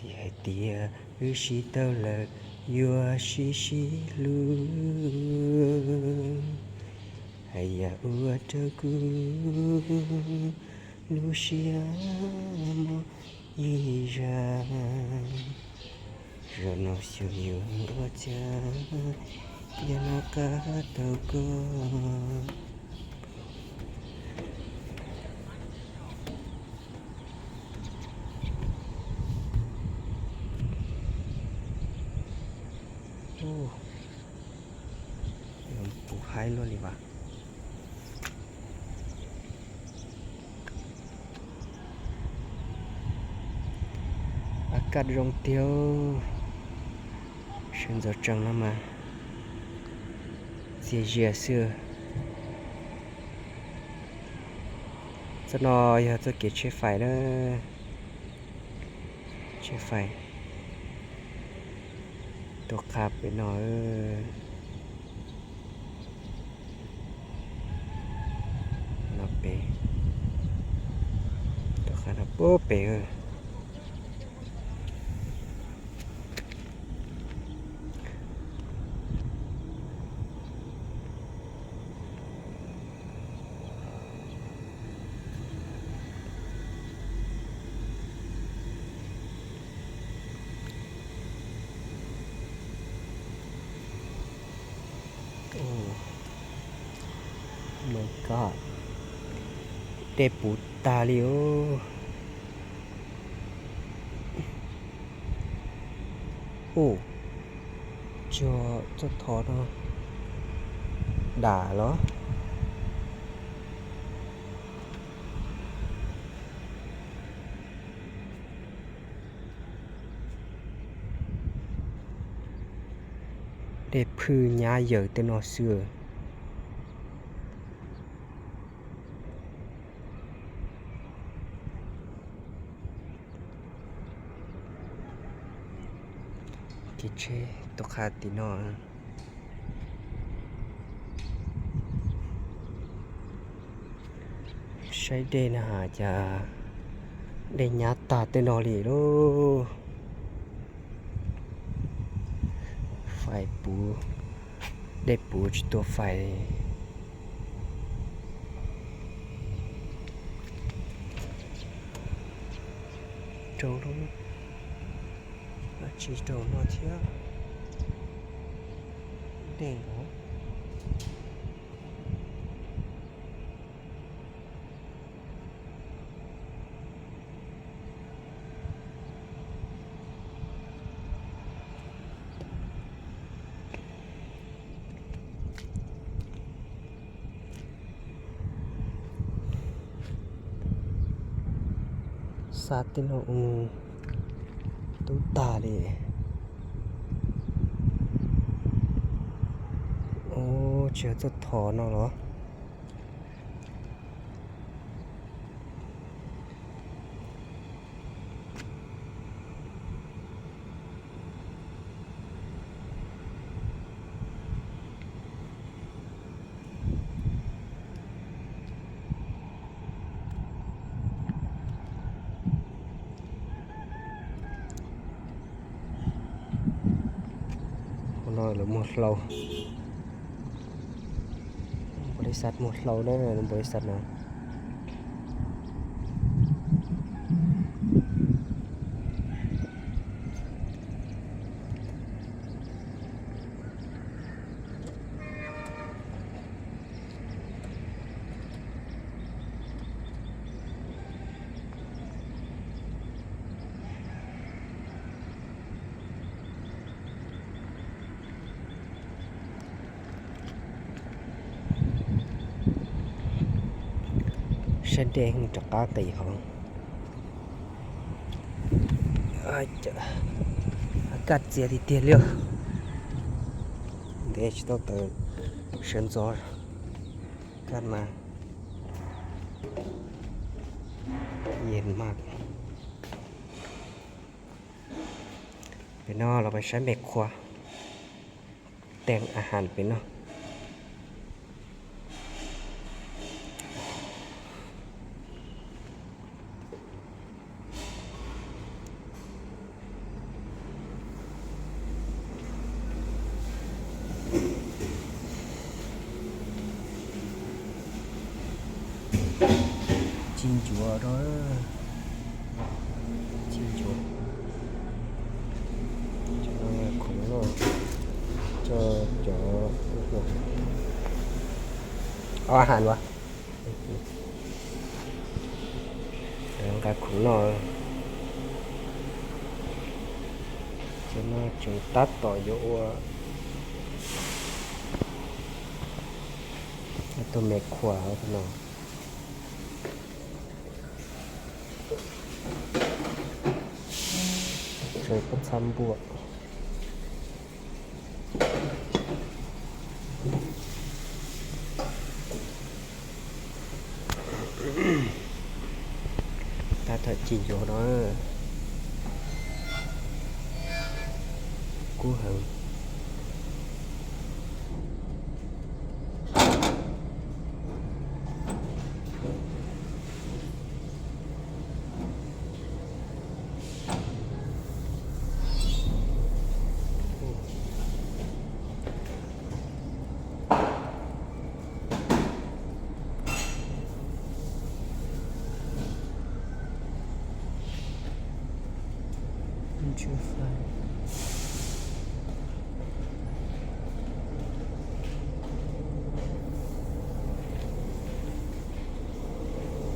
Hais tias wb sib tau lawm, yuav sib sib hlub, hais yam ua rau kuv lub siab muaj ib zaj. Zaum no xyov yuav ua cas, yog no qab tau koj. Puv haib luaj li vas. Ab kaj zoo tiag, sawv ntxov tsees no mas txias zias xwb. Txoj no yog txoj kev tsheb fais na, tsheb fais tuaj qha pem no, no pem, tuaj qha no puag pem. Oh my god, dej puv tag li os. Ub, tsis yog txoj thov no dam los? Dej phwj nyab yawm tej no xwb. Kev tsheb tuaj qha tim no. Saib dej na has cas dej nyab tag tej no li lauj. Fais puv, dej puv tsis tuaj fais. Rau lub, tsis rau no thiab. Dej los. Xa tej no mus tub tag li. Ub, tsis yog txoj thov no los? Hauv no lawv muag hlau, npau li xav muag hlau na, npau li xav na. Sab dej rov qab qis hov. Kaj txias tiag tiag li. Ntev tsis tau tawm sawv ntxov kaj mas yeej mas. Pem no los peb saib me qhua teej a has pem no. Ci ncuav rau, ci ncuav, cov khoom noj, cov, cov, o, a has as, nqa khoom noj, cov no tseem tab tom yuav ua tus me khuam no. Tseem pob txha npua. Tab tom ci ncuav no, kub heev.